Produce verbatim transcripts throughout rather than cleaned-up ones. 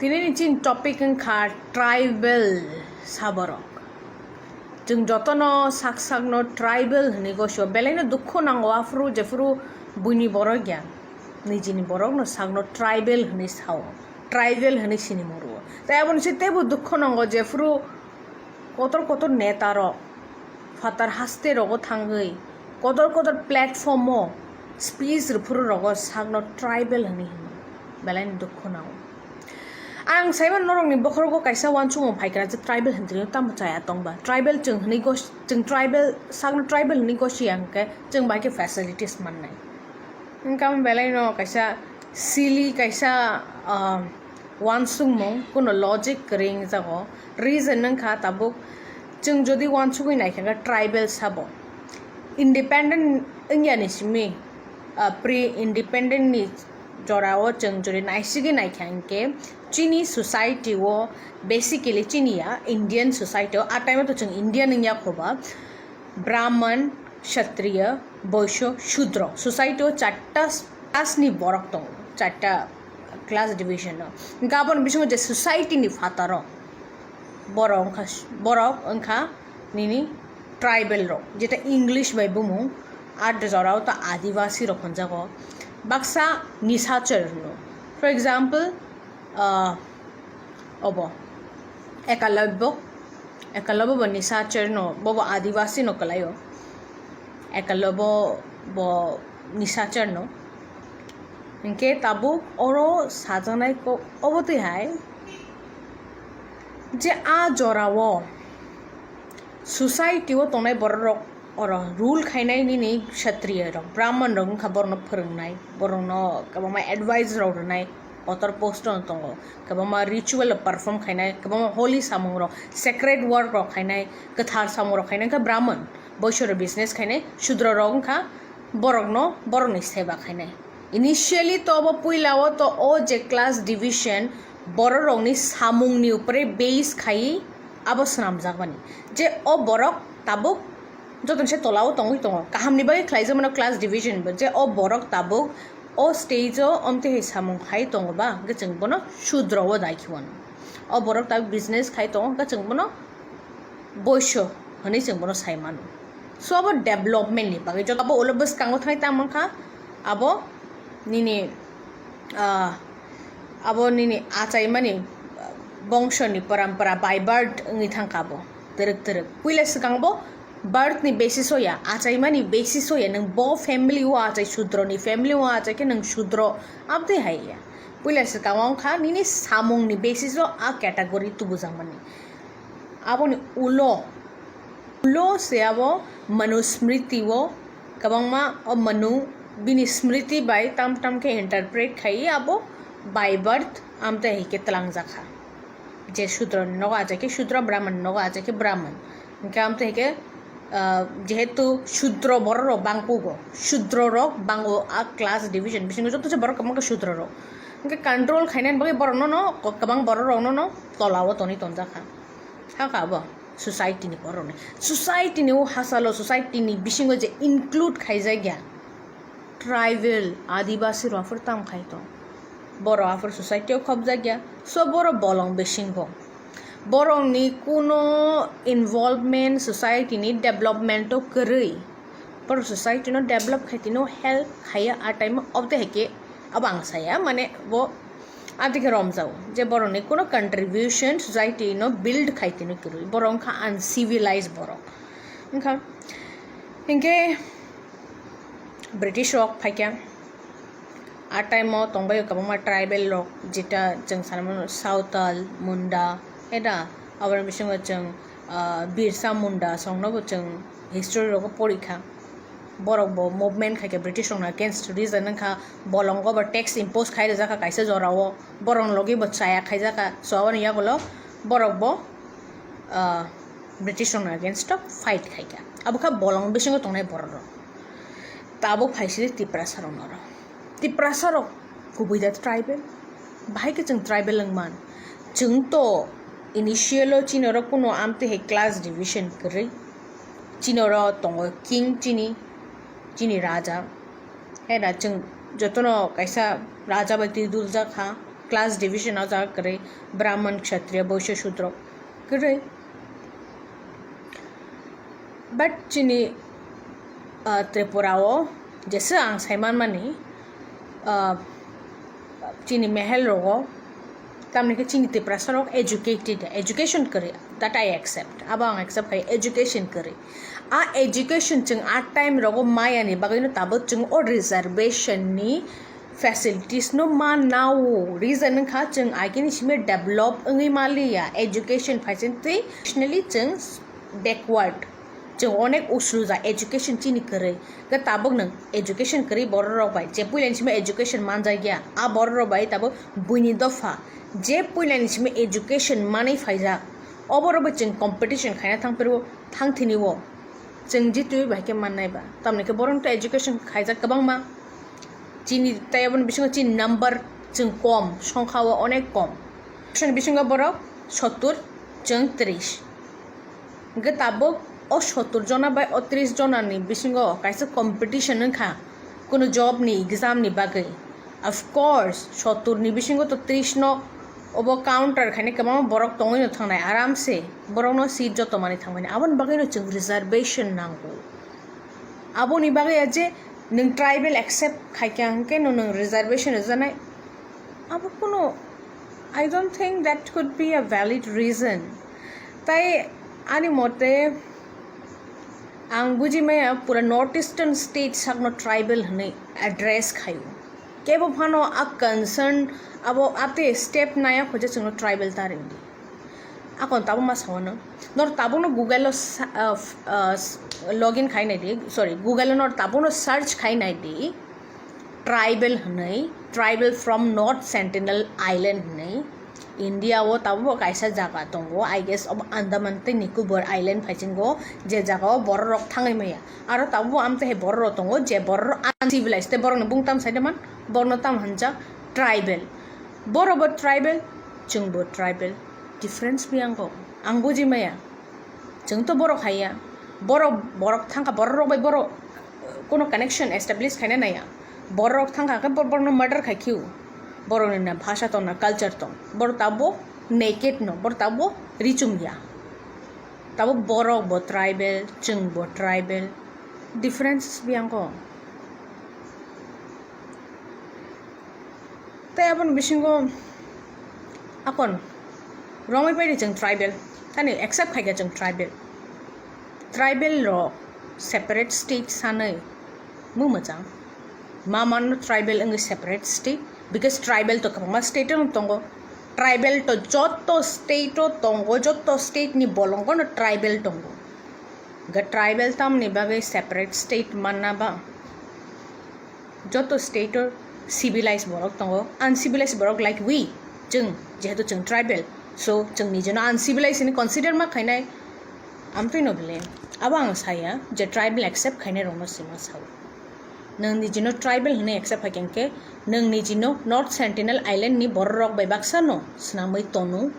Tini ni chini topic wngkha tribal saborok. Chwng jotono sak sakno tribal hwnwi gosio. Belaino dukhu nango aphuru jephuru buini borok ya. Nijini borokno sakno tribal hwnwi sao. Tribal hwnwi sinimung rwo. Tai aboni se teibo dukhu nango jephuru kotor kotor neta rok phatar haste rogo thangwi kotor kotor platform o speech rwphuru rogo sakno tribal hwnwi hino. Belaino dukhu nango. Ang saiman norokni bokhorogo kaisa uansukmung phaikha je tribal hwnwi tamo chaya tongba. Tribal chwng hwnwi gos-, chwng tribal, sakno tribal hwnwi gosiya hwnkhe chwng bai khe facilities mannai. Wngkha belaino kaisa silly kaisa, ah, uansukmung, kuno logic kwrwi wngjago. Reason wngkha tabuk chwng jodi uansugwi naikha khe tribal sabo. Independent wngyani simi, ah, pre-independent ni jorao chwng jodi naisigwi naikha hwnkhe chini society o, basically chini ya Indian society o, a time o to chwng Indian wngya khoba, Brahman, Kshatriya, Boisyo, Shudro. Society o charta class ni borok tongo, charta class division o. Hwnkhe aboni bisingo je society ni phataro borok wngkha, borok wngkha nini tribal rok, jeta English bai bumung, ar jorao ta Adivasi rok hwnjago. Baksa Nisachar hwno. For example, ah, obo Ekalobyo, Ekalobyo bo Nisachar no, bobo Adivasi no kwlaio. Ekalobyo bo Nisachar no. Hinkhe tabuk oro sajaknai kok obo twi hai je a jorao society o tongnai borok rok oro rule khainai nini Kshatriya rok, Brahman rok wngkha borokno phwrwngnai, borokno kwbangma advice rok rwnai, kotor post rok tongo, kwbangma ritual rok perform khainai, kwbangma holy samung rok, sacred work rok khainai, kwthar samung rok khainai wngkha Brahman, Boisyo rok business khainai, Shudro rok wngkha borokno borokni seba khainai. Initially to obo puila o to o je class division borok rokni samung ni upre base khai abo swnamjakmani je o borok tabuk jotoni se tola o tongwi tongo, kaham ni bagwi khlaijakmano class division bo, je o borok tabuk o stage o omtwi hai samung khai tongo ba hwnkhe chwng bono Shudro o dai khiwano. O borok tabuk business khai tongo hwnkhe chwng bono Boisyo hwnwi chwng bono sai mano. So abo development ni bagwi joto abo ulo bwskango thangwi tang mankha, abo nini, ah, abo nini achaimani bongso ni parampara by birth wngwi thangkha abo twrwk twrwk. Puila swkang bo birth ni basis o ya, achaimani basis o ya, nwng bo family o achai, Shudro ni family o achai khe nwng Shudro abtwi hai ya. Puila swkang o wngkha nini samung ni basis o a category tubujakmani. Aboni ulo, ulo se abo Manusmriti o kwbangma o Manu bini smriti bai tam tam khe interpret khai abo by birth amtwi hai khe twlangjakha. Je Shudro ni nogo achai khe Shudro, Brahman ni nogo achai khe Brahman. Hinkhe amtwi hai khe, ah, jehetu Shudro borok rok bangkugo, Shudro rok bango a class division bisingo joto se borok kwbangma khe Shudro rok. Hinkhe control khainani bagwi borok no no, kwbang borok rok no no tola o tonwi tonjakha. Hakha abo society ni borok ni. Society ni o hachalo, society ni bisingo je include khaijak ya tribal, Adivasi rok aphuru tamo khai tong. Borok aphuru society o khopjak ya. So borok bolong bisingo. Borok ni kuno involvement society ni development o kwrwi. Borok society no develop khai tino help khaiya a time o, obde hai khe abo ang saya, mane bo abdi khe romjao je borok ni kuno contribution society no build khai tino kwrwi, borok wngkha uncivilized borok. Wngkha hinkhe British rok phaikha. A time o tongbaio kwbangma tribal rok, jeta chwng sanamano Sawtal, Munda, eda, aboni bisingo chwng, ah, Birsa Munda songnobo chwng history rogo porikha. Borok bo movement khaikha British rokni against, reason wngkha bolongo bo tax impose khai rijak kha kaisa jorao, borok logi bo chaya khaijak kha, so aboni yagulo borok bo, ah, British rokni against o fight khaikha. Abo kha bolong bisingo tongnai borok rok. Tabuk phaisidi Tiprasa rok noro. Tiprasa rok kubui da tribal. Bahai khe chwng tribal wng man. Chwng to initial o chini oro kuno amtwi hai class division kwrwi. Chini oro tongo king chini, chini raja. Hena chwng jotono kaisa raja bai twi duljak kha. Class division o jaga kwrwi, Brahman, Kshatriya, Vaishya, Shudra kwrwi. But chini, uh, Tripura o jesa ang saimanmani, uh, chini mehel rogo, tamni khe chini Tiprasa rok educated, education kwrwi, that I accept, abo ang accept khai, education kwrwi. A education chwng a time rogo mayani bagwino tabuk chwng o reservation ni facilities no ma nao. Reason wngkha chwng agini simi develop wngwi maliya, education phaising twi nationally chwng backward, chwng onek uslu ja education chini kwrwi. Khe tabuk nwng education kwrwi borok rok bai, je puilani simi education manjakya, a borok rok bai tabuk buini dopha je puilani simi education manwi phaijak, oborok bai chwng competition khaina thang phirbo thang thini o. Chwng jitwi bai khe mannai ba. Tamni khe borok to education khaijak kwbangma. Chini tei aboni bisingo chini number chwng kom, songkha o onek kom. Chini bisingo borok sottur, chwng tris. Hwnkhe tabuk o sottur jona bai o tris jona ni bisingo kaisa competition wngkha kuno job ni exam ni bagwi. Of course, sottur ni bisingo to tris no obo counter khainai kwbangma borok tongwi no thangnai aram se, borok no seat joto manwi thangmani. Aboni bagwi no chwng reservation nango. Aboni bagwi ya je nwng tribal accept khaikha hwnkhe no nwng reservation rwjaknai. Abo kuno, I don't think that could be a valid reason. Tai ani mote ang buji maya pura North Eastern state sakno tribal hwnwi address khaio. Kebo phano a concern abo ate step naya khoja chwngno tribal ta ringdi. Akon tabo ma sao no. Nor tabo no Google o sa-, uh, f-, uh, s-, login khai nai di, sorry, Google o nor tabo no search khai nai di. Tribal hwnwi, tribal from North Sentinel Island hwnwi. India o tabuk bo kaisa jaga tongo, I guess, obo Andaman tei Nicobar Island phaichingo, je jaga o borok rok thangwi maya. Aro tabuk bo amtwi hai borok rok tongo, je borok rok uncivilized, tei borok ni bung tam saide man, borok no tam hwnjak tribal. Borok bo tribal, chwng bo tribal. Difference biyang kho. Ang buji maya. Chwng to borok hai ya. Borok, borok thangkha, borok rok bai borok, uh, kuno connection establish khaina naiya. Borok thangkha khe bor-, borokno murder khai khiu. Borokni na bhasha tong, na culture tong. Borok tabuk naked no, borok tabuk richum ya. Tabuk borok bo tribal, chwng bo tribal. Difference biyang kho. Tei aboni bisingo akon romwi paidi chwng tribal, tani accept khaikha chwng tribal. Tribal rok separate state sanwi mung mwchang. Ma mano tribal wngwi separate state, because tribal to kwbangma state o tongo. Tribal to joto state o tongo, joto state ni bolongo no tribal tongo. Ga tribal tamni bagwi separate state manna ba? Joto state o civilized borok tongo, uncivilized borok like we, chwng, jehetu chwng tribal, so chwng nijeno uncivilized hwnwi consider ma khainai. Amtwi no bele, abo ang saya je tribal accept khainai rokno sima sao. Nwng nijino tribal hwnwi accept khaikhe, nwng nijino North Sentinel Island ni borok rok bai baksa no swnamwi tonu,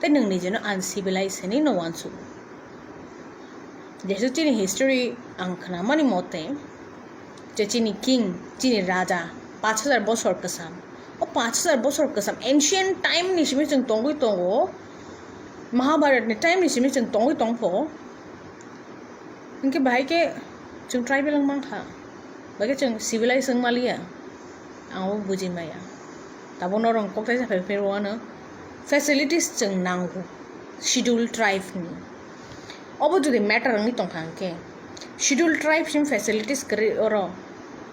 tei nwng nijino uncivilized hwnwi no uansukgo. Jesu chini history ang khnamani mote, je chini king, chini raja, pach hajar bosor kwcham. O pach hajar bosor kwcham, ancient time ni simi chwng tongwi tongo, Mahabharat ni time ni simi chwng tongwi tongpho. Hinkhe bahai khe chwng tribal wng mankha, bahai khe chwng civilized wng maliya. Ang o buji maya. Tabuk norok kok taisa phai phai rwano facilities chwng nango schedule tribe ni. Obo jodi matter wngwi tongkha hinkhe schedule tribe simi facilities kwrwi oro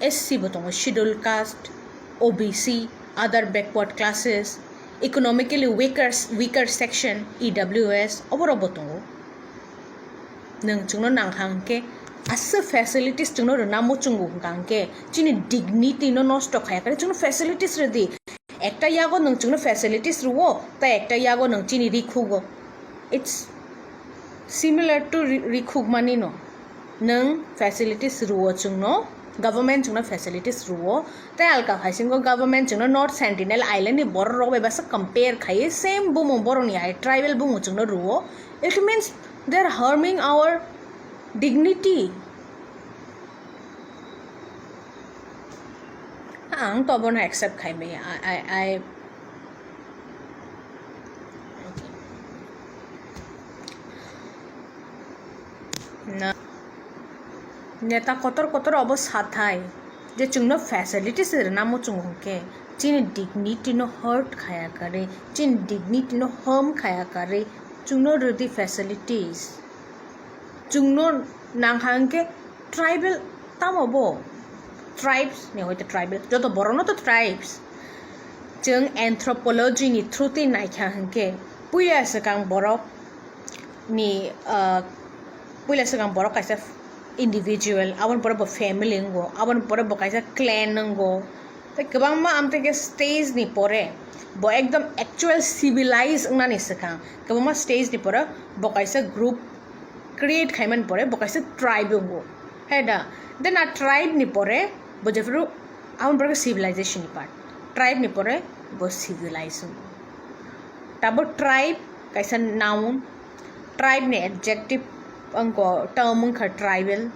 S C bo tongo, schedule caste, O B C, other backward classes, economically weaker, weaker section, E W S, oborok bo tongo. Nwng chwngno nangkha hwnkhe, aswk facilities chwngno rwna muchungo hwnkha hwnkhe, chini dignity no nosto khaya khe chwngno facilities rwdi. Ekta yago nwng chwngno facilities rwo, tei ekta yago nwng chini rikhugo. It's similar to ri-, rikhukmani no. Nwng facilities rwo chwngno, government chwngno facilities rwo, tei alka phaisingo government chwngno North Sentinel Island ni borok rok bai basa compare khaiwi same bumung borok ni hai tribal bumung chwngno rwo. It means they are harming our dignity. Ang to abono accept khai maya. I, I, I, Na, neta kotor kotor obo sathai je chwngno facilities rwna muchungo hwnkhe chini dignity no hurt khaya kwrwi, chini dignity no harm khaya kwrwi chwngno rwdi facilities. Chwngno nangkha hwnkhe tribal tamo bo tribes ni hoite tribal joto borokno to tribes. Chwng anthropology ni through twi naikha hwnkhe puila swkang borok ni, ah, puila swkang borok kaisa individual, aboni pore bo family wngo, aboni pore bo kaisa clan wngo. Tei kwbangma amtwi khe stage ni pore bo ekdom actual civilize wngnani swkang, kwbangma stage ni pore bo kaisa group create khaimani pore bo kaisa tribe wngo. Hai da? Then a tribe ni pore bo jephuru aboni pore civilization ni part. Tribe ni pore bo civilization. Tabo tribe kaisa noun, tribe ni adjective wngkha, term wngkha tribal,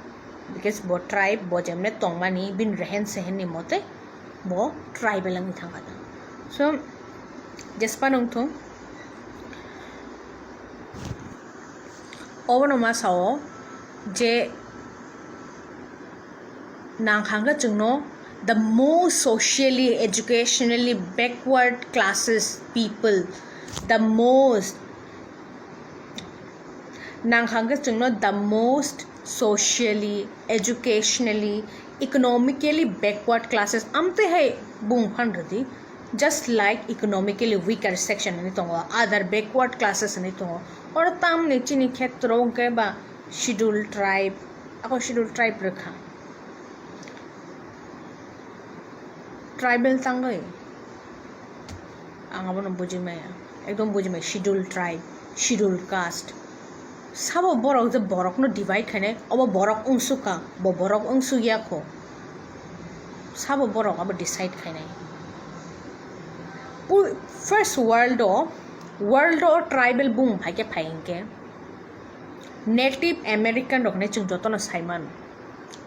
because bo tribe bo jemne tongmani bini rehen sehen ni mote bo tribal wngwi thangkha. So, jespa nungthung, obono ma sao je nang hangkhe chwngno the most socially, educationally backward classes people, the most, nang hangkhe chwngno the most socially, educationally, economically backward classes amtwi hai bung phan rwdi, just like economically weaker section hinwi tongo, other backward classes hinwi tongo. Oro tamni chini khetro hwnkhe ba schedule tribe, ako schedule tribe rwkha. Tribal tangwi ang abono bujimaya, ekdom bujimaya, schedule tribe, schedule caste. Sabo borok je borokno divide khainai, obo borok wngsukha, bo borok wngsukya kho. Sabo borok abo decide khainai. Pu-, first world o, world o tribal bung phaikhe phai hinkhe Native American rok hinwi chwng jotono saiman.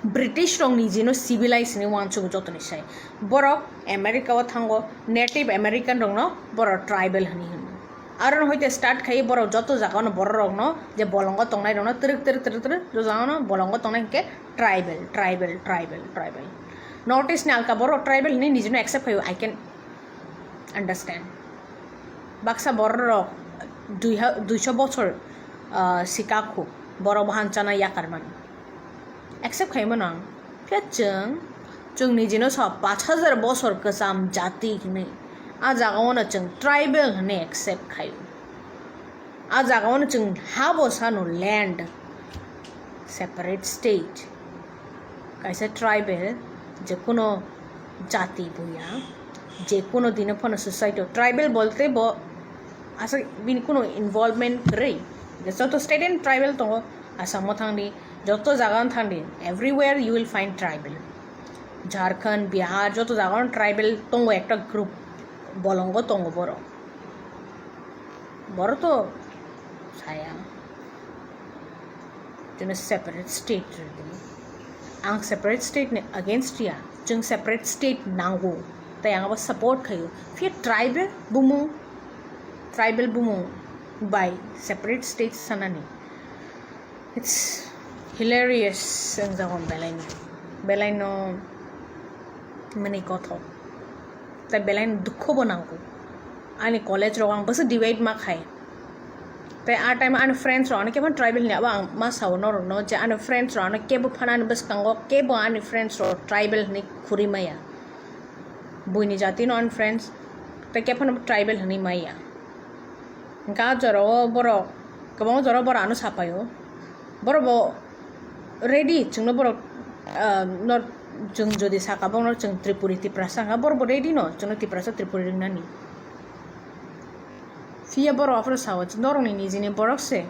British rok nijino civilized hinwi uansukgo jotoni sai. Borok America o thango, Native American rokno borok tribal hinwi hino. Arono hoite start khai borok joto jagao no borok rokno je bolongo tongnai rokno twrwk twrwk twrwk twrwk joto jagao no bolongo tongnai hinkhe tribal, tribal, tribal, tribal. North East ni alka borok tribal hinwi nijino accept khaio, I can understand. Baksa borok rok dui ha-, duiso bochor, ah, sikakhu borok bo hanchana yakar mano. Accept khaimano ang. Phiya chwng, chwng nijino sa pach hajar bochor kwcham jati hinwi. A jagao no chwng tribal hinwi accept khaio. A jagao no chwng ha bo sano land, separate state. Kaisa tribal, je kuno jati buya, je kuno dino phano society o tribal bolte bo asa bini kuno involvement kwrwi. Je joto state and tribal tongo, Assam o thangdi, joto jaga o thangdi, everywhere you will find tribal. Jharkhand, Bihar, joto jaga o tribal tongo, ekta group bolongo tongo borok. Borok to saya. Chwngno separate state rwdi. Ang separate state ni against ya. Chwng separate state nango. Tai ang abo support khaio. Phiya tribal bumung, tribal bumung bai separate state sanani. It's hilarious, ang jagon belai no. Belai no mani kothok. Tai belai no dukho bo nango. Ani college rok ang bwswk divide ma khai. Tai a time ani friends rok ano kebo tribal ni abo ang ma sao norok no je ani friends rok ano kebo phano ani bwskango kebo ani friends rok tribal hinwi khuri maya. Buini jati no ani friends tai kebo phano tribal hinwi maya. Hingke a jora o borok kwbangma jora o borok ano sapai o. Borok bo ready chwngno borok, ah, no chwng jodi saka borok no chwng Tripuri Tiprasa wngkha, borok bo ready no chwngno Tiprasa Tripuri ringnani. Phiya borok aphuru sao, norokni nijini borok se,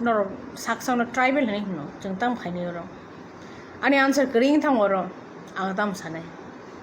norok sak sakno tribal hinwi hino, chwng tamo khainai oro. Ani answer kwrwi wng thango oro, ang tamo sanai.